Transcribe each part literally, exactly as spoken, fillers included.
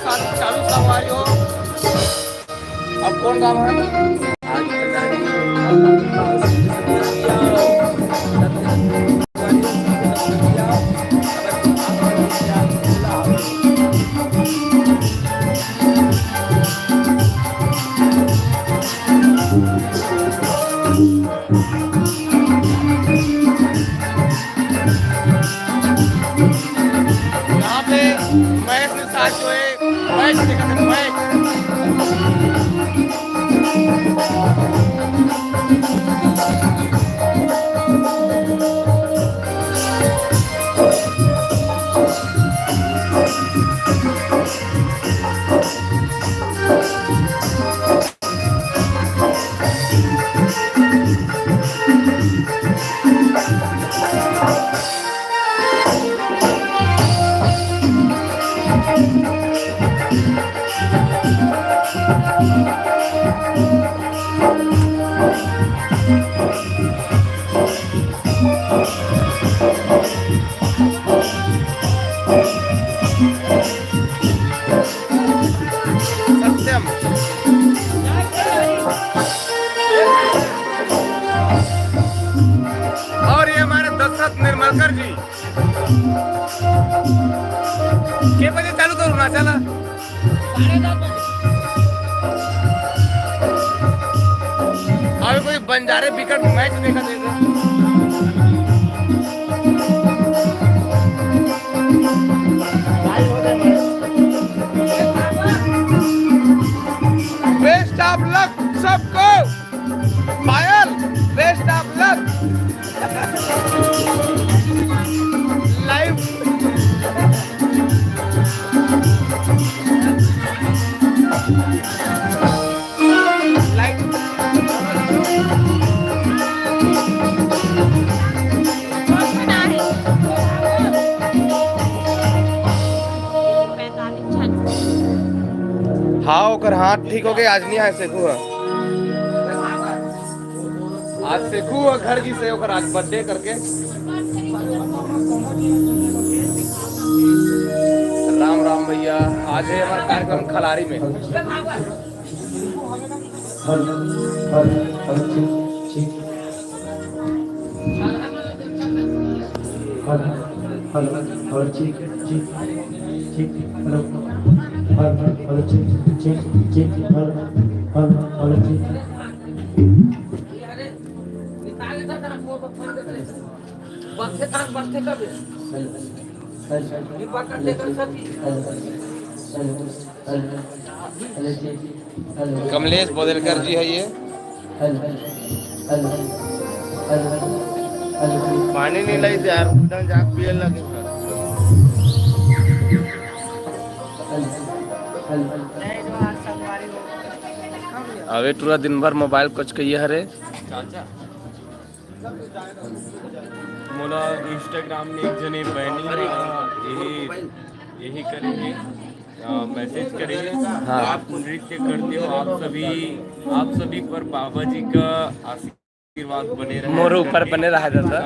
चालू संगवारी हो। अब कौन गाँव है? यहाँ पे महेश निषाद जो है, मैच देखा था, मैच। सत्यम। और ये हमारे दशरथ निर्मलकर जी। के बजे चालू करूँ ना, चला? साढ़े दस बजे। अभी कोई बंजारे बिकट मैच देखा देगा। Best of luck सबको। पायल, best of luck। Live। Live। हाँ, ओकर हाथ ठीक हो गए, आज नहीं आए सेकू ह। आज सेकू ह घर जी से, ओकर आज birthday करके। राम राम भैया, आज है हमारा कार्यक्रम खलारी में। हेलो, हेलो, हेलो, ठीक, ठीक। हेलो, हेलो, हेलो, ठीक, ठीक, ठीक, हेलो। हेलो, हेलो, ठीक, ठीक, ठीक, हेलो, हेलो, हेलो, ठीक। Hello, hello, hello, hello, hello, ठीक। कमलेश बोदलकर जी है ये। पानी नहीं लाई यार, उधर जाके पिए लगे। अबे टूरा दिन भर मोबाइल कोच कहिए हरे। मोला Instagram में एक जने बैनी, यही, यही करेंगे। मैसेज करेंगे। हाँ। आप नृत्य करते हो, आप सभी, आप सभी पर बाबा जी का आशीर्वाद बने रहे। मोर ऊपर बने रहा दादा,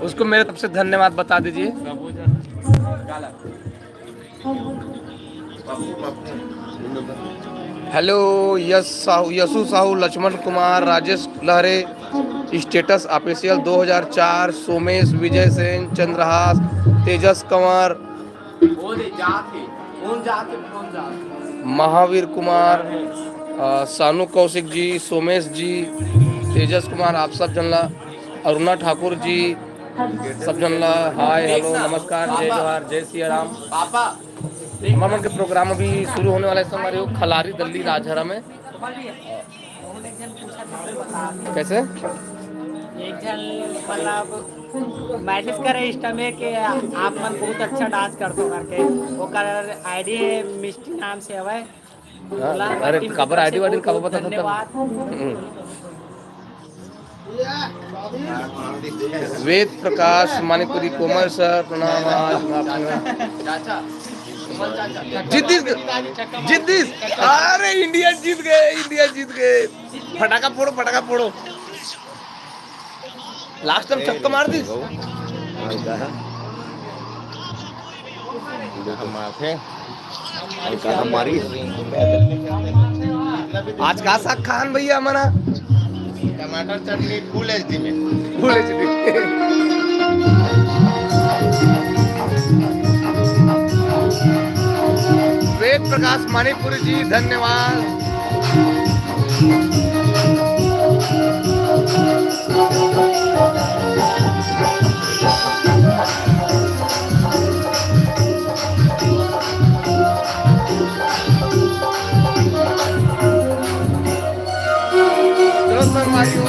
उसको मेरे तरफ से धन्यवाद बता दीजिए। हेलो, यश साहू, यशु साहू, लक्ष्मण कुमार, राजेश लहरे, स्टेटस ऑफिशियल दो हज़ार चार, सोमेश, विजय सेन, चंद्रहास, तेजस कंवर, महावीर कुमार, अ, सानू कौशिक जी, सोमेश जी, तेजस कुमार, आप सब झन ला, अरुणा ठाकुर जी, सब झन ला हाय, हेलो, नमस्कार, जय जोहार, जय सिया राम। हमर मन के प्रोग्राम अभी शुरू होने वाला है, संगवारी हो, खलारी दल्ली राजहरा में। कैसे? एक झन मतलब मैसेज करे Insta में कि आप मन बहुत अच्छा डांस करते हो करके, ओकर आईडी है मिष्टी नाम से हवे। हाँ, बोला, अरे, team की काबर तरफ आईडी से वाईडी बहुत काबर बहुत बता था? धन्यवाद। हम्म। वेद प्रकाश मानिकपुरी कोमल सर, प्रणाम। आज आपने जीत दिस, जीत दिस। अरे, इंडिया जीत गए, इंडिया जीत गए। फटाका फोड़ो, फटाका फोड़ो। लास्ट टाइम छक्का मार दिस। माथे। हमारी आज का साग खान भैया हमारा? टमाटर चटनी फुल एचडी में। फुल एचडी। वेद प्रकाश मणिपुरी जी, धन्यवाद। चलो संगवारी हो।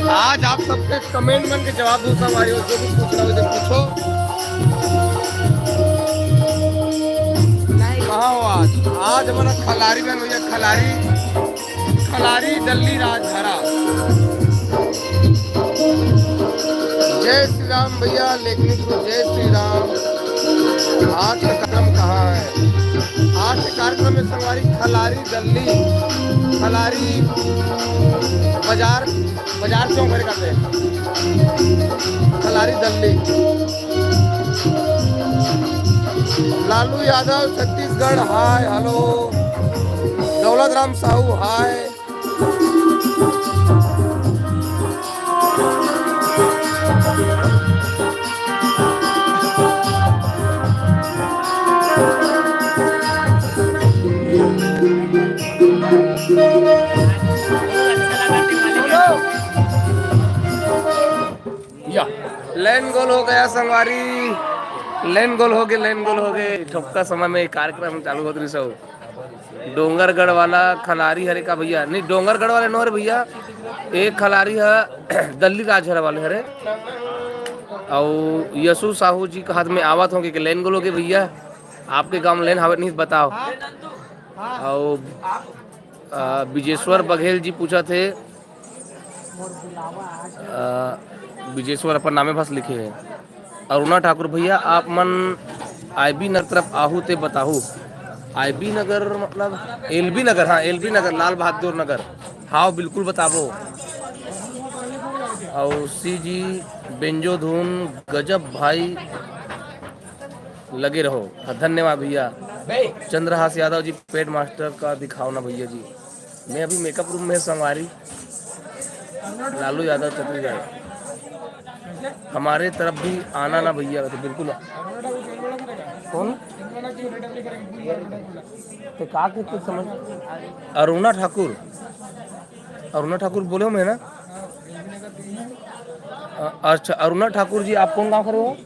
आज आप सबके कमेंट मन के जवाब दूँ संगवारी हो, जो भी पूछना हो तो पूछो। कहाँ हो आज? आज हमारा खलारी बहन भैया, खलारी, खलारी दल्ली राजहरा। जय श्री राम भैया, लेकिन तो जय श्री राम। आज का कार्यक्रम कहाँ है? आज के कार्यक्रम में संगवारी खलारी दल्ली, खलारी बाजार, बाजार चौक भरे करते हैं। खलारी दल्ली। लालू यादव छत्तीसगढ़ हाय, हेलो। दौलत राम साहू हाय। या, लेन गोल हो गया संगवारी, लेन गोल हो गए, लेन गोल हो गए। ठोपका समय में कार्यक्रम चालू होत रही सब। डोंगरगढ़ वाला खलारी हरे का भैया? नहीं, डोंगरगढ़ वाले नो हरे भैया, एक खलारी है दल्ली राजहरा वाले हरे। और यशु साहू जी के हाथ में आवत होंगे कि लेन गोल हो गए भैया, आपके गांव में लेन हावत नहीं बताओ। और आ, बिजेश्वर बघेल जी पूछा थे, आ, बिजेश्वर अपन नामे भास लिखे हैं। अरुणा ठाकुर भैया, आप मन आईबी नगर तरफ आहू ते बताहू। आईबी नगर मतलब एलबी नगर, हाँ, एलबी नगर, लाल बहादुर नगर। हाँ, बिल्कुल बताबो। और सीजी बेंजो धुन गजब भाई, लगे रहो। हाँ, धन्यवाद भैया। चंद्रहास यादव जी, पेड मास्टर का दिखाओ ना भैया जी। मैं अभी मेकअप रूम में संगवारी। लालू यादव छत्तीसगढ़, हमारे तरफ भी आना ना भैया, तो बिल्कुल। कौन? तो का के कुछ समझ? अरुणा ठाकुर, अरुणा ठाकुर बोले हो मैं ना? अ-, अच्छा, अरुणा ठाकुर जी, आप कौन गांव के रहो?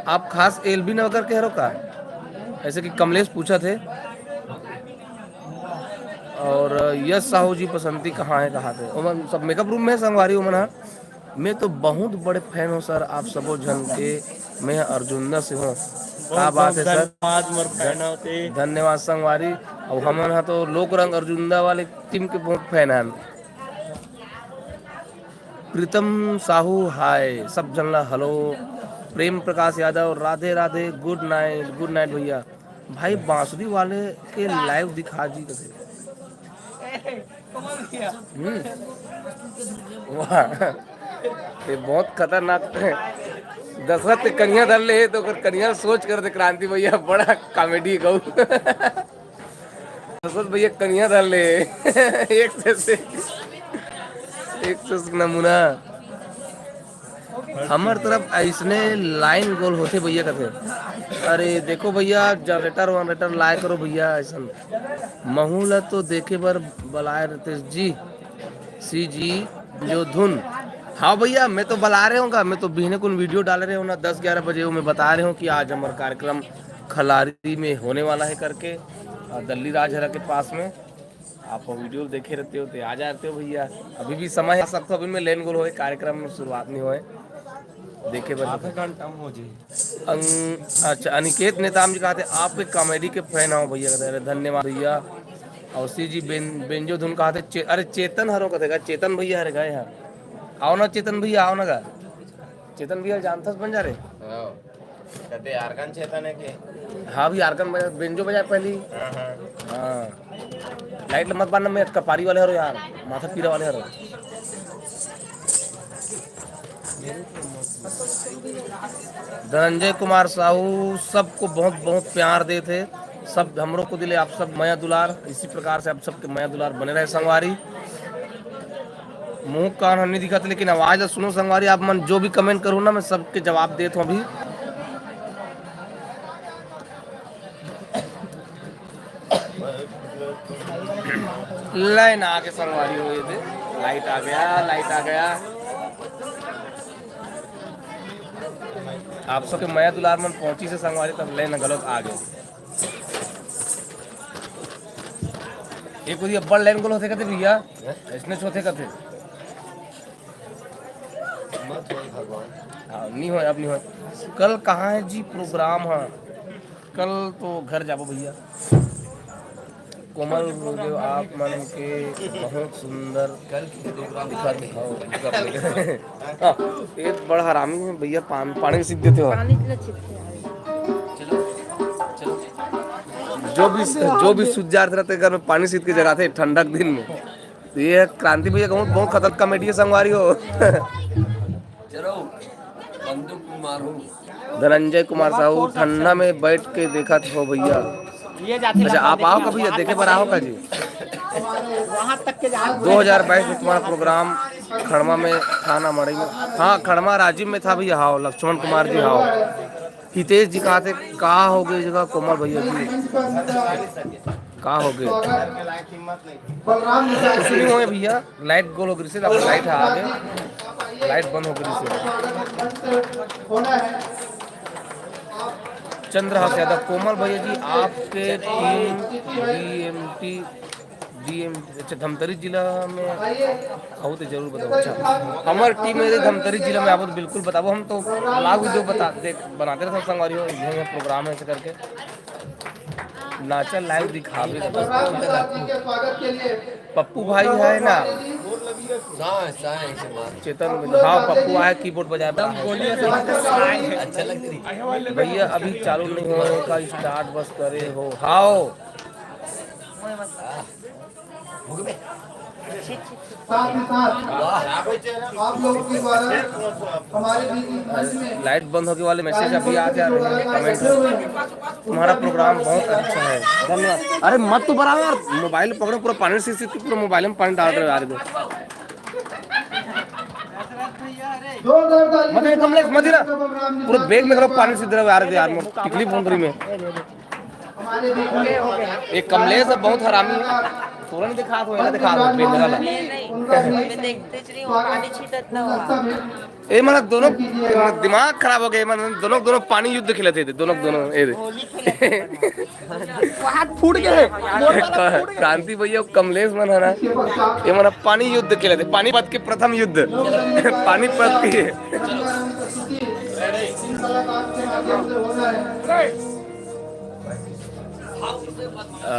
आप खास एलबी नगर के हरो का? ऐसे कि कमलेश पूछा थे। और यश साहू जी, बसंती कहाँ है, कहाँ थे? ओमन सब मेकअप रूम में संगवारी ओमन हा। मैं तो बहुत बड़े फैन हूँ सर, आप सबो झन के। मैं अर्जुंदा से हूँ। का बहुत बात बहुत है सर? धन्यवाद मोर फैन होते। धन्यवाद संगवारी। और हमन हा तो लोक रंग अर्जुंदा वाले टीम के बहुत फैन हन। प्रीतम साहू हाय, सब झन ला हेलो। प्रेम प्रकाश यादव राधे राधे, गुड नाइट, गुड नाइट भैया। भाई बांसुरी वाले के लाइव दिखा जी कथे। हम्म। वाह, ये बहुत खतरनाक। दशरथ के कनिया धर ले तो ओकर कनिया सोच कर दे क्रांति भैया, बड़ा कॉमेडी कहू। दशरथ भैया कनिया धर ले। एक से, से एक से नमूना। हमर तरफ ऐसने लाइन गोल होथे भैया कथे। अरे देखो भैया, जनरेटर वनरेटर लाए करो भैया, ऐसन महू ल तो देखे बर बलाए रहते जी। सी जी जो धुन। हाँ भैया, मैं तो बला रहे हूँ का, मैं तो बिहने कुन वीडियो डाल रहे हूँ ना, दस ग्यारह बजे वो मैं बता रहे हूँ कि आज हमारा कार्यक्रम खलारी में होने वाला है करके, अ, दल्ली राजहरा के पास में। आप वीडियो देखे रहते हो तो आ जाते हो भैया। अभी भी समय है, सब तो अभी में लेन गोल होए, कार्यक्रम में शुरुआत नहीं होए, देखे बर। आधा घंटा में हो जाए। अं-, अच्छा, अनिकेत नेताम जी कहते, "आपके कॉमेडी के फैन हो भैया।" कहते, "अरे धन्यवाद भैया।" और सी जी बेन-, बेंजो धुन कहते, "चे-, अरे चेतन हरो," कहते का, चेतन भैया हरे गए हैं। आओ ना चेतन भैया, आओ ना गा। चेतन भैया जानथस बंजारे? हाँ। कहते आर्गन चेतन है के? हाँ भी आर्गन बजा, बेंजो बजा पहली। हाँ, हाँ। हाँ। लाइट मत बांधना, मैं कपारी वाले हरो यार, माथा पीरा वाले हरो। धनंजय कुमार साहू सबको बहुत बहुत प्यार देते, सब हमरो को दिले आप सब मया दुलार, इसी प्रकार से आप सबके मया दुलार बने रहे संगवारी। मुंह कान ह नहीं दिखत, लेकिन आवाज ला सुनो संगवारी। आप मन जो भी कमेंट करो ना, मैं सबके जवाब देत हूँ अभी। लाइन आगे संगवारी हो, ये दे, लाइट आ गया, लाइट आ गया। आप सबके मया दुलार मन पहुंची से संगवारी, तब लाइन गलत आ गए। एक कोई अब्बड़ लाइन गोल होते कथे भैया, इसने होते कथे। मत होए भगवान। हाँ, नहीं होए, अब नहीं होए। कल कहाँ है जी प्रोग्राम? हाँ, कल तो घर जाबो भैया। कोमल गुरुदेव, आप मन के बहुत सुंदर कल की प्रोग्राम दिखत हो। हाँ, एक बड़ हरामी है भैया, पान, पानी सीख देते हो। पानी पीना सीखते हैं। चलो, चलो। जो भी, जो भी सूत जात रहते घर में, पानी सीत के जगाते ठंडक दिन में। तो ये क्रांति भैया कहूँ बहुत खतरनाक कॉमेडी है संगवारी हो। चलो, बंदूक मारो। धनंजय कुमार साहू, ठंडा में बैठ के देखत हो भैया। ये जाते अच्छा, आप आओ कभी, देखे पर आओ का जी? वहाँ तक के जहाँ दो हज़ार बाईस में तुम्हारा प्रोग्राम खड़मा में था ना, मड़ई में? हाँ, खड़मा राजिम में था भैया। हाव, लक्ष्मण कुमार जी, हाव। हितेश जी कहा थे, का हो गए जगह कोमल भैया जी, का हो गए? कुछ नहीं होए भैया, लाइट गोल हो गई, सिर्फ लाइट है आगे, लाइट बंद हो गई। चंद्रहास यादव, कोमल भैया जी, आपके टीम डीएमटी, डीएम, अच्छा, धमतरी जिला में आओ तो जरूर बताओ। अच्छा, हमार टीम यदि धमतरी जिला में आवो तो बिल्कुल बताबो, हम तो vlog video बता, देख, बनाते रहते हैं संगवारी हो, ये प्रोग्राम है ऐसे करके। नाचा लाइव दिखावे। पप्पू भाई है ना? चेतन, हाँ, पप्पू आए, कीबोर्ड बजाए। अच्छा लग रही। भैया अभी चालू नहीं होए का, स्टार्ट बस करे हो। हाव। साथ ही साथ आप लोगों के द्वारा हमारे बीच इस मंच में लाइट बंद होके वाले मैसेज अभी आ जा रहे हैं, कमेंट। तुम्हारा प्रोग्राम बहुत अच्छा है, धन्यवाद। अरे मत तो बराबर यार, मोबाइल पकड़ो, पूरा पानी से, से पूरा मोबाइल में पानी डाल रहे हो यार। दो मत ये कमलेश, मत ये ना। पूरा बैग में करो पानी से, दे रहे हो यार, यार, टिकली फोन में। एक कमलेश है, बहुत हरामी है। तोरा नहीं दिखा, तो दिखा दो, बेंदरा ला। मैं देखते च नहीं हूँ, पानी छीटत ना हुआ। ए, मतलब, दोनों, मतलब, दिमाग खराब हो गया, मतलब, दोनों, दोनों पानी युद्ध खेलत थे, दोनों, दोनों, ए दे। हाथ फूट गए। क्रांति भैया, कमलेश मन है ना, ये मन पानी युद्ध खेलत थे, पानीपत के प्रथम युद्ध, पानीपत के। अ,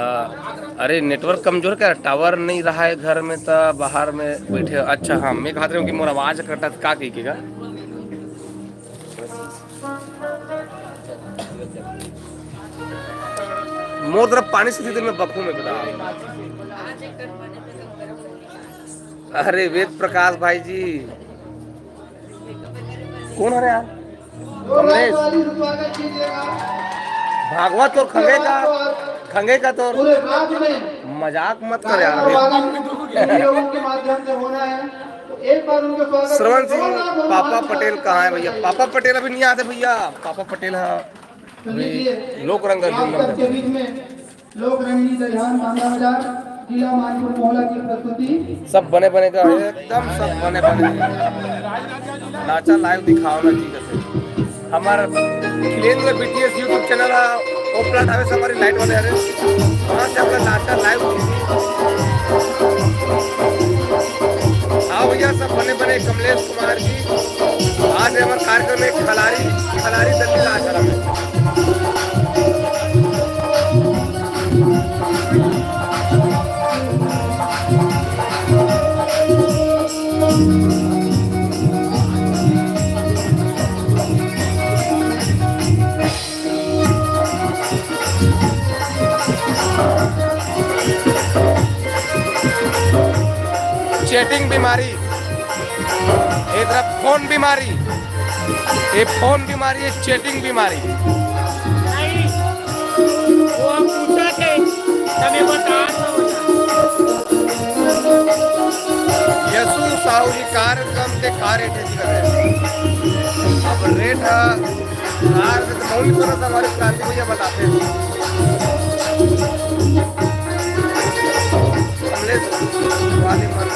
अरे, नेटवर्क कमजोर का, टावर नहीं रहा है घर में, त बाहर में बैठे। अच्छा, हाँ, मैं कहत रहे हूँ कि मोर आवाज कटत का कही के का? मोर तरफ पानी से दिन में बखू में बता। अरे, वेद प्रकाश भाई जी, कौन है रे यार? कमलेश, भागवत और खंगे का, खंगे का तो मजाक मत कर यार। श्रवण सिंह, पापा पटेल कहाँ है भैया? पापा पटेल अभी नहीं आते भैया। पापा पटेल है अभी लोक रंग अर्जुन मंडल। लोक रंगीत ध्यान बांधा बाजार। जिला मानपुर मोहला की प्रस्तुति। सब बने बने का, एकदम सब बने बने। लाचा live दिखाओ ना जी, कैसे हमारा Khilendra B T S YouTube channel है, वो प्लाट हवे हमारी लाइट वाले हरे, वहाँ से अपना लाचा live। आओ भैया, सब बने बने, कमलेश कुमार जी। आज हमारे कार्यक्रम में खिलाड़ी, खिलाड़ी दल्ली लाचा है। चैटिंग बीमारी, ए तरफ फोन बीमारी, ये फोन बीमारी, ये चैटिंग बीमारी। नहीं, वो हम पूछा थे, तब ये बता दो। यसु साहू जी कार्यक्रम के का रेट है जी? अब रेट है यार, तो बहुत ही थोड़ा सा हमारे क्रांति भैया बताते हैं। कमलेश वाली मन।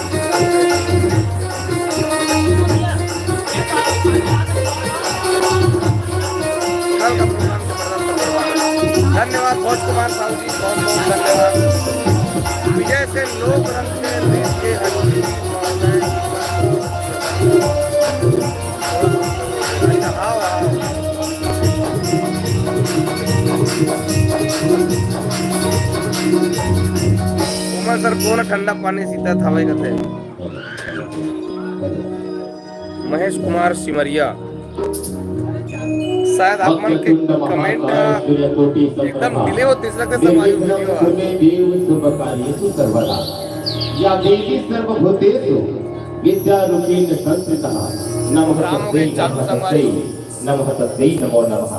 कल का प्रोग्राम जबरदस्त होने वाला है। धन्यवाद भोज कुमार साहू जी, बहुत बहुत धन्यवाद। विजय से लोक रंग के देश के हर चीज। अच्छा, आओ, आओ। उमर सर, कौन ठंडा पानी सीता था भाई कहते हैं? महेश कुमार सिमरिया, शायद आप मन के कमेंट ह एकदम डिले होत हे, लगथे सब आयु वीडियो ह। या देवी सर्वभूतेषु विद्यारूपेण संस्थितः। नमः तस्मै, नमः तस्मै, नमो नमः।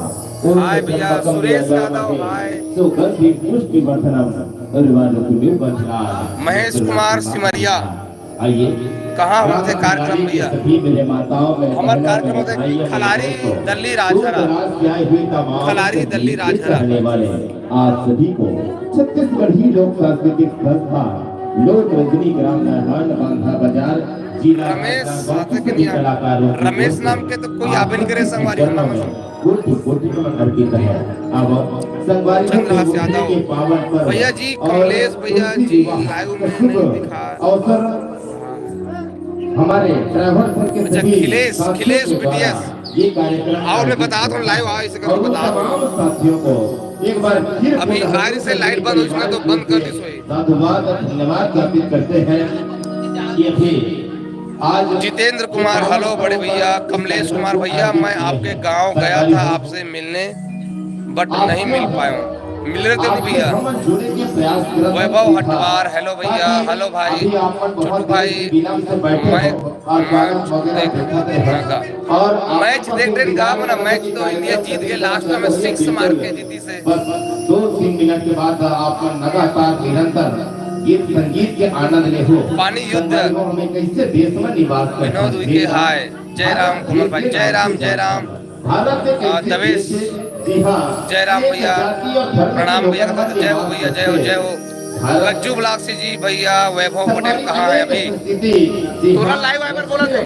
हाय भैया, सुरेश यादव, हाय। सुगंधि पुष्टि वर्धनम, उर्वारुकमिव बंधनात्। महेश कुमार सिमरिया। आइए। कहाँ होथे कार्यक्रम भैया? सभी मेरे माताओं, मेरे हमार बहनों, कार्यक्रम मेरे होथे भाइयों, मेरे खलारी दोस्तों, दल्ली राजहरा। दूर दराज से आए हुए तमाम खलारी सभी दल्ली राजहरा। रहने वाले आप सभी को छत्तीसगढ़ी लोक सांस्कृतिक संस्था लोक रंजनी ग्राम नारायण बांधा बाजार जिला रमेश राजनांदगांव के सभी कलाकारों की रमेश ओर से नाम के तो कोई आप आवे नहीं करे सबके संगवारी चरणों में। कोटि कोटि नमन अर्पित है। अब संगवारी चंद्रहास यादव। के पावन पर्व भैया जी, और कमलेश भैया तुलसी जी, विवाह live में का शुभ नहीं दिखा। अवसर हमारे ड्राइवर संघ के अच्छा, सभी खिलेश, साथियों खिलेश के द्वारा बीटीएस। ये कार्यक्रम और मैं आयोजित बता दूं, हुआ। Live आओ, इसे और उन बता दूं। तमाम साथियों को एक बार फिर अभी पुनः आखिरी से light बंद हुई, इसमें तो बंद कर दी सोई। साधुवाद, धन्यवाद ज्ञापित करते हैं कि अभी आज जितेंद्र कुमार, hello बड़े भैया, कमलेश कुमार भैया, मैं आपके गांव गया था आपसे मिलने, but नहीं मिल पाया हूँ। मिल रहे थे भैया। वैभव हटवार, hello भैया, hello भाई, छोटू भाई, मैं मैच देख रहे का। मैच देख रहे का, मैच तो इंडिया जीत गए, last में six मार के जीती से। बस दो तीन मिनट के बाद आप लगातार निरंतर गीत संगीत के आनंद ले हो। पानी युद्ध। हमें कैसे देश में निवास करना विनोद उइके, हाय। जय राम कुमार भाई, जय राम, जय राम। भारत एक आ, ऐसी दवेश। देश है, जी हाँ, जय राम एक भैया। जाति और धर्म के प्रणाम भैया, लोगों का जय हो भैया, जय हो, जय हो। भारत गज्जू ब्लाक से जी भैया, वैभव पटेल कहाँ है अभी? जी तोरा हाँ। Live आए बर बोला थे।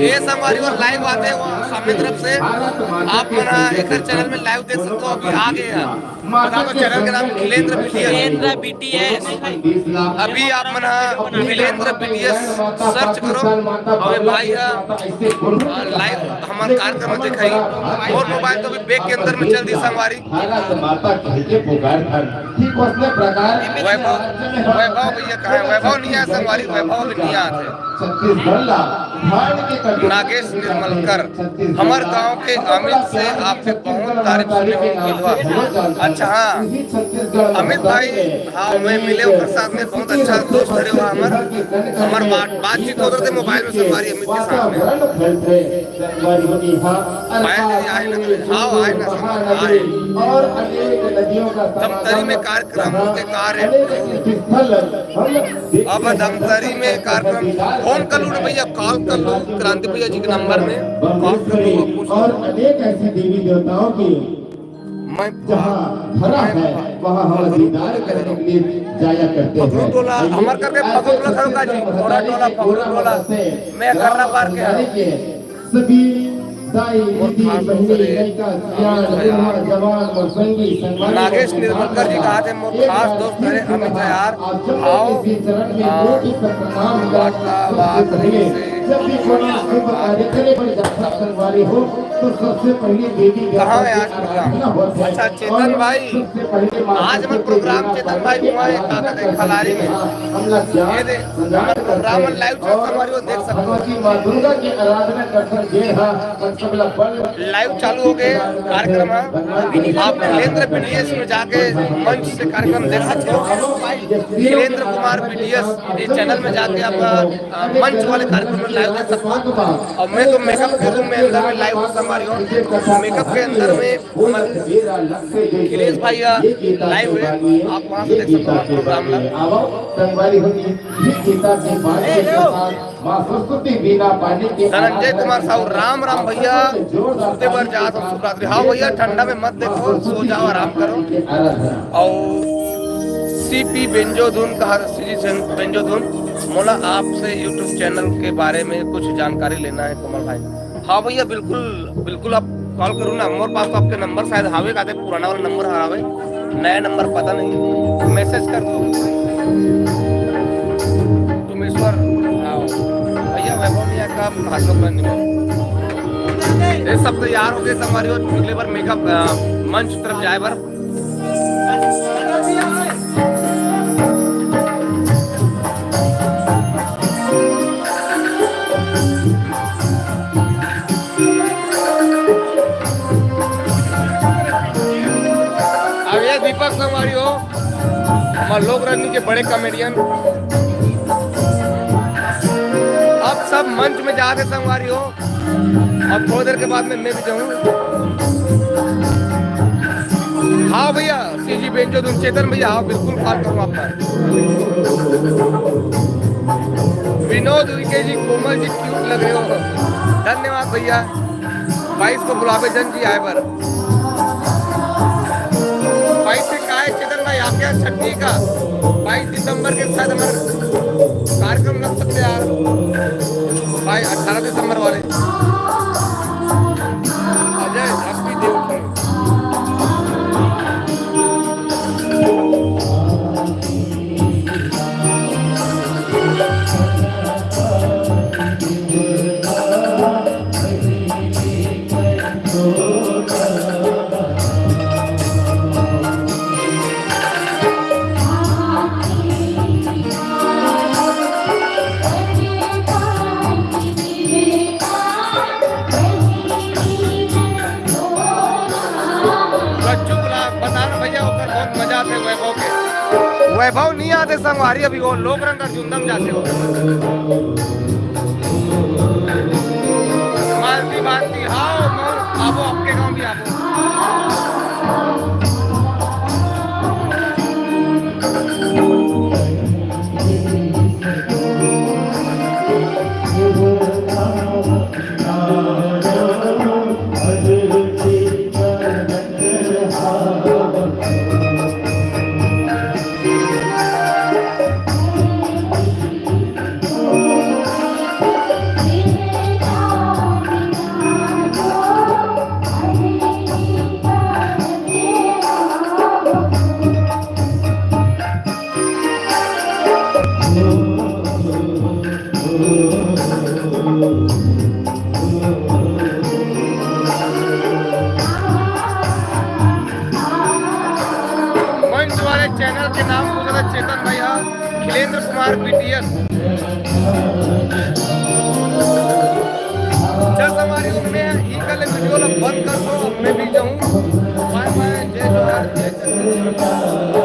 ये संगवारी और live आते हैं वो सामने तरफ से। आप मन एकर channel में live देख सकते हो, अभी आ गए हैं। बता दो channel के नाम खिलेंद्र बीटीएस। खिलेंद्र बीटीएस। अभी आप मन खिलेंद्र बीटीएस search करो और ये भाई ह live हमार कार्यक्रम में दिखाई। मोर mobile तो अभी bag के अंदर में चल दी संगवारी। भारत माता कहिके पुकारथन। ठीक वैसने प्रकार वैभव, वैभव भैया कहाँ है? वैभव नहीं आया संगवारी, वैभव भी नहीं आया थे। छत्तीसगढ़ ला धान के कटोरा नागेश निर्मलकर, हमार गांव के अमित से आपके बहुत तारीफ सुने हो, मिलवा। अच्छा, हाँ, अमित भाई, हाँ, मैं मिले ओकर साथ में, बहुत अच्छा दोस्त रहे हो हमार। हमार बात, बातचीत होत रहिथे mobile में संगवारी अमित के साथ में। वातावरण फैलथे, संगवारी हो जी, हाँ, पायल जी, आए ना, आओ, आए ना, आए। और अनेक नदियों का दमतरी में समागम, कार्यक्रम जहाँ के कार्य। अनेक तीर्थस्थल हम देखते हैं, अब दमतरी में कार्यक्रम, phone कर लूँ ना भैया, call कर लूँ क्रांति भैया जी के number में, call कर लूँ, पूछ लूँ। और अनेक ऐसी देवी देवताओं की मैं जहाँ धरा है, वहाँ हम दीदार करने के लिए जाया करते हैं। पकड़ू टोला, हमार करके पकड़ू टोला खड़ो का जी, गोरा टोला, पकड़ू टोला, मैं कर्रा पार के हूँ। सभी दाई, दीदी, बहनी, लड़का, सियान, बूढ़ा, जवान और संगी संगवारी नागेश निर्मलकर जी कहा थे, मोर खास दोस्त हरे अमित यार, आओ, चरण में कोटि प्रणाम। सबसे पहले जब भी कोनो शुभ कार्य करे बर जाता संगवारी हो, तो सबसे पहले देवी देवता की आराधना होती है। अच्छा, चेतन भाई, आज हमर प्रोग्राम, चेतन भाई, हुआ है, का कहते हैं, खलारी में। ये दे, हमर प्रोग्राम में लाइव चल, संगवारी हो, देख सकते हो। भगवती माँ दुर्गा की आराधना करथन, जे ह लाइव चालू हो गए कार्यक्रम ह। आप खिलेंद्र बीडीएस में जाके मंच से कार्यक्रम देख सकते हो। खिलेंद्र कुमार बीडीएस, इस चैनल में जाके आप, अ, मंच वाले कार्यक्रम में लाइव देख सकते हो। और मैं तो मेकअप के रूम में अंदर में लाइव हूँ, संगवारी हो। मेकअप के अंदर में खिलेश भाई, अ, लाइव है, आप वहाँ से देख सकते हो प्रोग्राम ला। संगवारी हो, ये गीता के पाठ के साथ माँ सरस्वती बीना पानी के धनंजय कुमार साहू, राम राम भैया, सुते बर जात हो, शुभ रात्रि। हाँ भैया, ठंडा में मत देखो, सो जाओ, आराम करो। और सीपी बेंजो धुन कहा, सीजी सेन-, बेंजो धुन, मोला आपसे YouTube चैनल के बारे में कुछ जानकारी लेना है कोमल भाई। हाँ भैया, बिल्कुल, बिल्कुल आप कॉल करो ना, मोर पास तो आपके नंबर शायद हावे, का पुराना वाला नंबर हावे, नया नंबर पता नहीं, मैसेज कर दो। तुमेश्वर, हाँ। भैया, वैभव नहीं आता, आप हाथ में नहीं। ये सब तैयार हो गए, संगवारी हो, अगले बार मेकअप, अ, मंच तरफ जाए बार। अब ये दीपक संगवारी हो, हमर लोक रंजनी के बड़े कॉमेडियन। अब सब मंच में जाके संगवारी हो, अब थोड़ी देर के बाद में मैं भी जाऊँ। हाँ भैया, सीजी बेंजो धुन, चेतन भैया, हाँ, बिल्कुल कॉल करूँ आपका। विनोद उइके जी, कोमल जी, क्यूट लग रहे हो। धन्यवाद भैया। बाईस को बुलावे जन जी आए बर। बाईस से का है चेतन भाई, आपके यहाँ छठी का? बाईस दिसंबर के शायद हमारे कार्यक्रम लग सकते हैं यार भाई, अठारह दिसंबर वाले। अजय, हैप्पी देवउठनी। बच्चू गुलाब, बता ना भैया, ओकर बहुत मजा आते वैभव के। वैभव नहीं आते संगवारी, अभी वो लोक रंग अर्जुंदम जाते हो। मालती, मालती, हाँ, आबो, आपके गांव भी आबो। मंच वाले चैनल के नाम पूछा था चेतन भाई, हाँ, खिलेंद्र कुमार बीटीएस। चल, हमारी उम्मीद है, ई कल वीडियो ला बंद कर दो, अब मैं भी जाऊँ। बाय बाय, जय जोहार, जय छत्तीसगढ़।